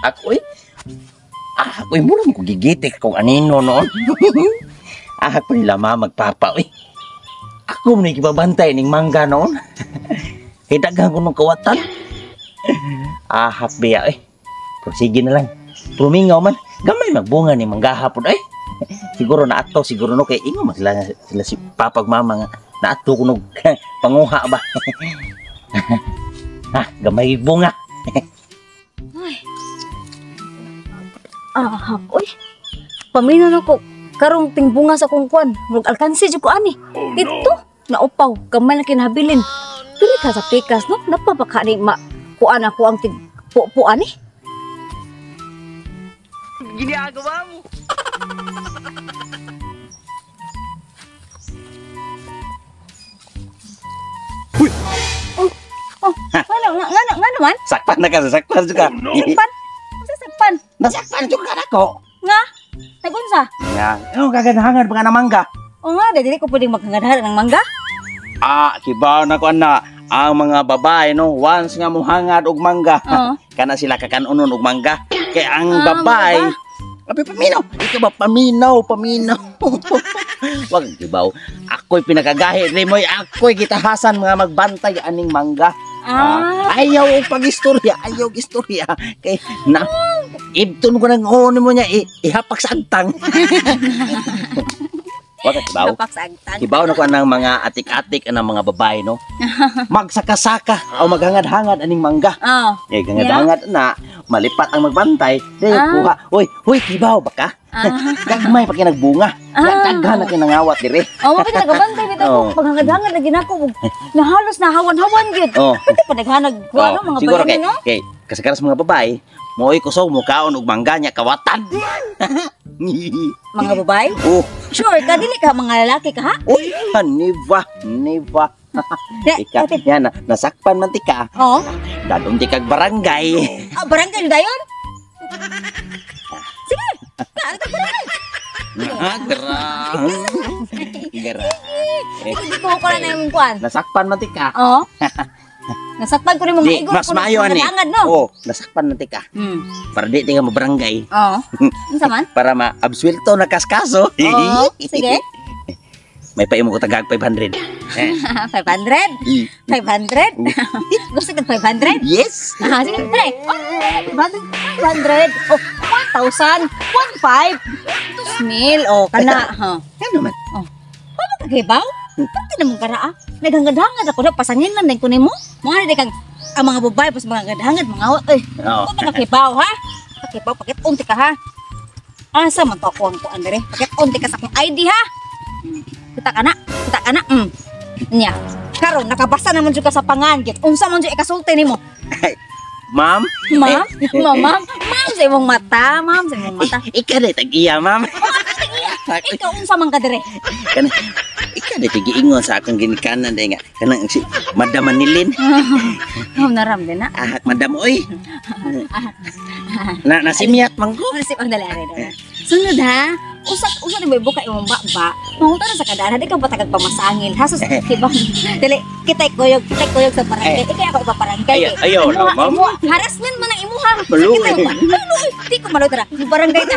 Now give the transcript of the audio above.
Ako eh. Ako eh, mura mo ko gigitik kung anino noon. Ako nila mama magpapa eh. Ako mo na gibabantay ning mangga noon. Kay daghan ko nung kawatan. Ahak biya eh. Pero sige na lang. Rumingaw man. Gamay magbunga ni mangga hapon eh. Siguro na ato, siguro no kay ingo man sila, sila si papag mama nga naato ko nog panguha ba. Ha, gamay bunga. Ay. Ah, oy. Paminaw na ko karong tingbunga sa akong kwan. Murag alkansi jud ko ani. Oh, no. Dito naupaw gamay na kinahabilin. Pili ka sa pikas no, napabaka ni ma kuan ako ang tig pupo ani. Ginagawa mo. Uy. Oh, oh, ano nga nga nga naman? Sakpan na ka, sakpan jud ka. Oh, no. Sakpan. Unsa sakpan? Nasakpan jud ka nako. Nga? Nagunsa? Nga. Ano kaganhangan pa nga na mangga? O nga, dili ko pwedeng maghangadhara ng mangga. Ah, kibaw na ko ana. Ang mga babae no, once nga muhangad og mangga. Kana sila kakanunon og mangga. Kay ang babae, abi paminaw. Ikaw ba paminaw, paminaw. Wag kibaw. Ako'y pinakagahi nimoy, ako'y gitahasan mga magbantay aning mangga. Ayaw og pagistorya, ayaw og istorya. Kay na ibton ko nang uno mo niya ihapak sa agtang. Wag kibaw. Hapak sa agtang. Kibaw na ko anang mga atik-atik anang mga babae no. Magsakasaka o maghangad-hangad aning mangga. Eh hangad-hangad na malipat ang magbantay. Dahil kuha. Uy, huy kibaw baka. Gagmay pa kinagbunga. Daghan na kinangawat dire. Oh, mapit nagabantay bitaw ko paghangad-hangad na ginako. Nahalos na hawan-hawan gyud. Pwede pa naghanag ko ano mga siguro bayan, no? Kay kasagaran sa mga babae, mo'y kusog mo kaon og mangga nya kawatan. Mga babae? Oh. Sure ka dili ka mga lalaki ka ha? Uy, niva, niva. Ika, yan, nasakpan man ti ka. Oo. Dadong ti kag barangay. Ah, barangay dayon? Sige. Ka barangay. Ah, grabe. Grabe. Hindi ko ko na imong kuan. Nasakpan man ti ka. Oo. Nasakpan ko ni mga igo. Mas maayo ani. No? Oo, nasakpan man ti ka. Para di ti ka mabarangay. Oo. Unsa man? Para ma-absuelto na kaskaso. Oo, sige. May paimo ko tagag 500. 500? 500? Gusto ka 500? Yes. Ah, sige, try. Oh, 500. Oh, 1,000. 1,500. 2,000. Oh, kana. Ha. Ano man? Oh. Paano ka kibaw? Pati naman kara ah. Naghangad-hangad ako na pasangin lang din ko nimo. Mga di kang ang mga babae pas mga hangad-hangad mga oy. Oo. Paano ka kibaw ha? Kibaw pakit unti ka ha. Asa man to ako ang kuan dire? Pakit unti ka sa akong ID ha. Kita ka na, kita ka na. Nya. Karon nakabasa naman jud ka sa pangan git. Unsa man jud ikasulti nimo? Ma'am? Ma'am? Ma'am, ma'am, ma'am sa imong mata, ma'am sa imong mata. Ikaw na tag-iya, ma'am. Ikaw unsa man ka dire? Kana ikaw na tigiingon sa akong ginikanan day nga kanang si Madam Manilin. Oh, naram din na. Ahak madam oy. Na nasimyat man ko. Nasip ang dali ari. Sunod ha. Usa ni buka imong baba. Manguta na sa kadana di ka patagag pamasangil. Hasos diba? Dili kitay kuyog sa barangay. Ikay ako ipabarangay. Ayaw na, ma'am. Harassment man ang imuha. Maluoy. Maluoy. Di ko maluoy tara. Barangay ta.